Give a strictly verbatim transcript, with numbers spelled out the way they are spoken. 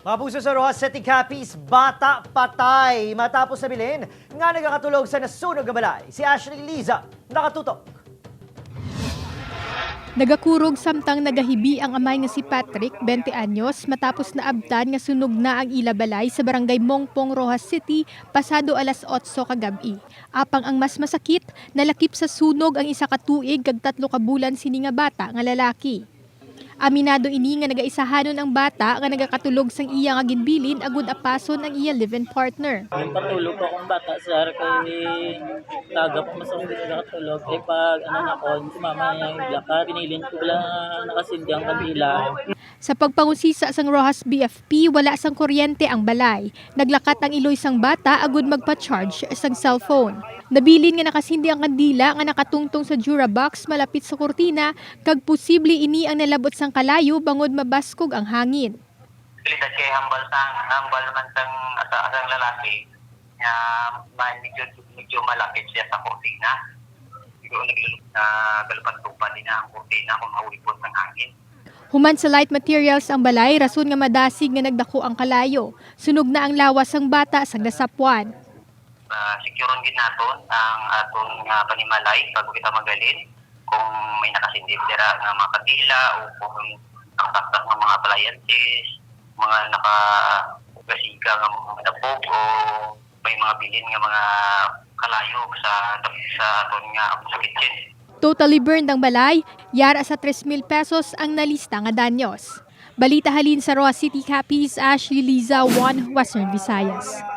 Mga puso sa Roxas City, Capiz, bata patay matapos nabilin nga nagakatulog sa nasunog nga balay. Si Ashley Liza, nakatutok. Nagakurog samtang nagahibi ang amay nga si Patrick, twenty anyos, matapos naabtan nga sunog na ang ila balay sa barangay Mongpong, Roxas City, pasado alas otso kagab-i. Apang ang mas masakit, nalakip sa sunog ang isa ka tuig kag tatlo ka bulan sini nga bata nga lalaki. Aminado ini nga nagaisahanon ang bata nga nagakatulog sang iya nga ginbilin agud apason ang iya live-in partner. Patulog ko akong bata, sir, kay taga pa masang di nakatulog. Kay pag ano na ko, si mama niya yung blakat. Pinilin ko lang nakasindi ang kandila. Sa pagpangusisa sang Roxas B F P, wala sang kuryente ang balay. Naglakat ang iloy sang bata agud magpa-charge sang cellphone. Nabilin nga nakasindi ang kandila nga nakatungtong sa Durabox malapit sa kurtina, kag posible ini ang nalabot sang kalayo bangod mabaskog ang hangin. Realidad kay hambal sang, hambal man sang asa, sang lalaki nga ma-, medyo, medyo malapit siya sa kurtina. Siguro naglulub-, nagalupad-lupad din ang kurtina kung maulipon ng hangin. Human sa light materials ang balay, rason nga madasig nga nagdako ang kalayo. Sunog na ang lawas sang bata sang nasapwan. Ah, secureon gid naton ang aton nga panimalay bago kita magalin kung may nakasindi dira nga mga kandila o kung ang taktak nga mga appliances, mga nakagasiga nga mga dapog o may mga bilin nga mga kalayo sa, sa aton nga, sa kitchen. Totally burned ang balay, yara sa tres mil pesos ang nalista nga danyos. Balita halin sa Roxas City, Capiz, Ashley Liza, One Western Visayas.